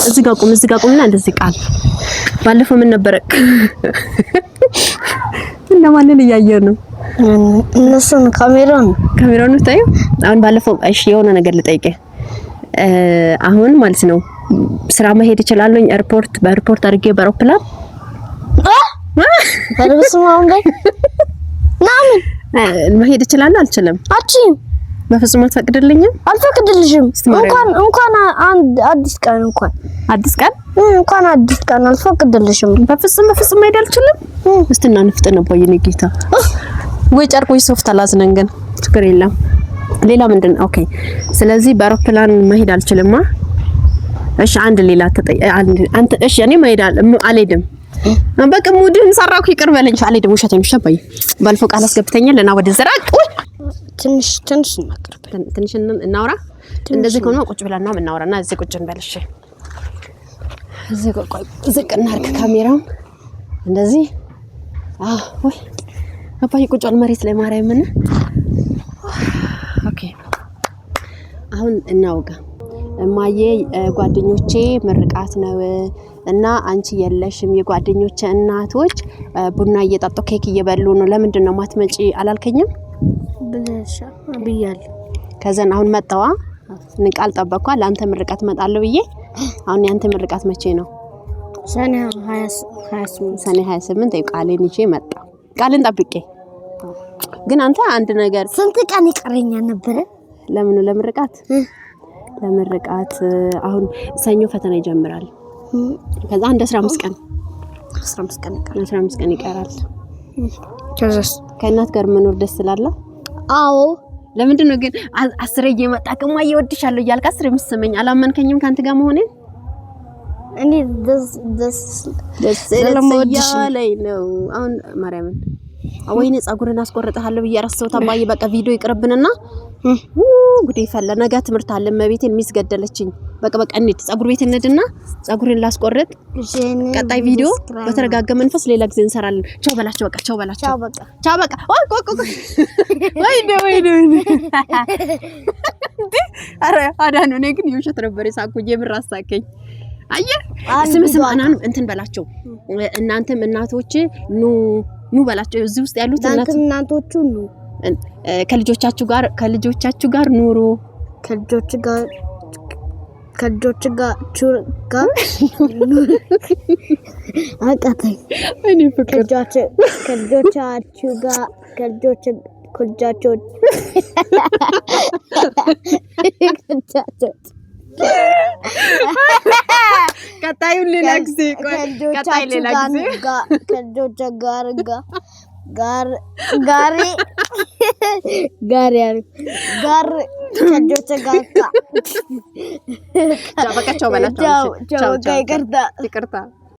እዚህ ጋር ቁም፣ እዚህ ጋር ቁምና እንደዚህ ቃል ባለፈው ምን ነበረ? እነማንን እያየሁ ነው? እነሱን ካሜራውን። ካሜራውን ነው ታዩ። አሁን ባለፈው እሺ፣ የሆነ ነገር ልጠይቅህ። አሁን ማለት ነው ስራ መሄድ እችላለሁ? Airport በ airport አድርጌ በአውሮፕላን ኧረ በስመ አብ በይ ናምን መሄድ እችላለሁ አልችልም? አትችይም። በፍጹም አትፈቅድልኝም? አልፈቅድልሽም። ማርያም። እንኳን አንድ አዲስ ቀን እንኳን አዲስ ቀን እንኳን አዲስ ቀን አልፈቅድልሽም። በፍጹም በፍጹም መሄድ አልችልም። እስቲ እናንፍጥ ነው የኔ ጌታ። ወይ ጨርቅ ወይ ሶፍት አላዝነን፣ ግን ችግር የለም። ሌላ ምንድን ነው? Okay፣ ስለዚህ በአውሮፕላን መሄድ አልችልማ። እሺ አንድ ሌላ አንድ አንተ እሺ፣ እኔ መሄድ አልሄድም። በቃ mood ህን ሰራኩ፣ ይቅር በለኝ። አልሄድም። ውሸቴን ነው። አባዬ ባለፈው ቃል አስገብተኛል እና ወደ ዘራቅ ወይ ትንሽ ትንሽ እናቅርብ። ትንሽ እናውራ። እንደዚህ ከሆነ ቁጭ ብለን ነው የምናወራ እና እዚህ ቁጭ እንበል። እሺ እዚህ ቆይ ዝቅ እናድርግ ካሜራውን እንደዚህ። አዎ ወይ አባዬ ቁጭ በል መሬት ላይ ማርያምን። Okay፣ አሁን እናውጋ። እማዬ ጓደኞቼ ምርቃት ነው እና አንቺ የለሽም። የጓደኞቼ እናቶች ቡና እየጠጡ ኬክ እየበሉ ነው። ለምንድን ነው ማትመጪ አላልከኝም? ብለሻ ብያለሁ። ከዘን አሁን መጣዋ ቃል ጠበቅኳ። ለአንተ ምርቃት እመጣለሁ ብዬ። አሁን ያንተ ምርቃት መቼ ነው? ሰኔ 28። ሰኔ 28። ይኸው ቃሌን ይዤ መጣ። ቃልን ጠብቄ ግን አንተ አንድ ነገር ስንት ቀን ይቀረኛል ነበረ? ለምኑ? ለምርቃት? ለምርቃት አሁን ሰኞ ፈተና ይጀምራል። ከዛ አንድ 15 ቀን። 15 ቀን ይቀራል። 15 ቀን ይቀራል። ከዛስ? ከእናት ጋር መኖር ደስ ስላለ። አዎ። ለምንድን ነው ግን አስሬ እየመጣ እማዬ እወድሻለሁ እያልክ አስሬ የምትስመኝ? አላመንከኝም ከአንተ ጋር መሆኔን? እኔ ደስ ደስ ደስ ስለምወድሽ ነው። እያለኝ ነው አሁን ማርያምን። ወይኔ ጸጉርን አስቆርጥሃለሁ ብዬ ረሳሁት። አባዬ በቃ ቪዲዮ ይቅርብንና ጉዴ ፈላ። ነገ ትምህርት አለ። እመቤቴን miss ገደለችኝ። በቃ በቃ እንሂድ ጸጉር ቤት እንሂድና ጸጉሬን ላስቆርጥ። ቀጣይ ቪዲዮ በተረጋጋ መንፈስ ሌላ ጊዜ እንሰራለን። ቻው በላቸው። በቃ ቻው በላቸው። ቻው በቃ። ቻው በቃ። ኦይ ቆይ ቆይ ቆይ። ወይኔ ወይኔ ወይኔ! እንዴ ኧረ አዳኑ፣ እኔ ግን የውሸት ነበር የሳኩኝ። የምር አሳቀኝ። አየህ ስም ስም አናን እንትን በላቸው። እናንተም እናቶች ኑ ኑ በላቸው። እዚህ ውስጥ ያሉት እናት እናንተም እናቶቹ ኑ። ከልጆቻችሁ ጋር ኑሩ። ከልጆች ጋር አቃተኝ። እኔ ፍቅር ከልጆቻችሁ ጋር ከልጆች ከልጆቻችሁ ከልጆቻችሁ ቀጣዩን ሌላ ጊዜ ቆይ፣ ቀጣይ ሌላ ጊዜ። ከልጆች ጋር ጋር ጋሪ ጋሪ ጋር ከልጆች ጋር ቻው በቃ ቻው በላቸው። ቻው። ቻው። ቻው በቃ ይቅርታ። ይቅርታ።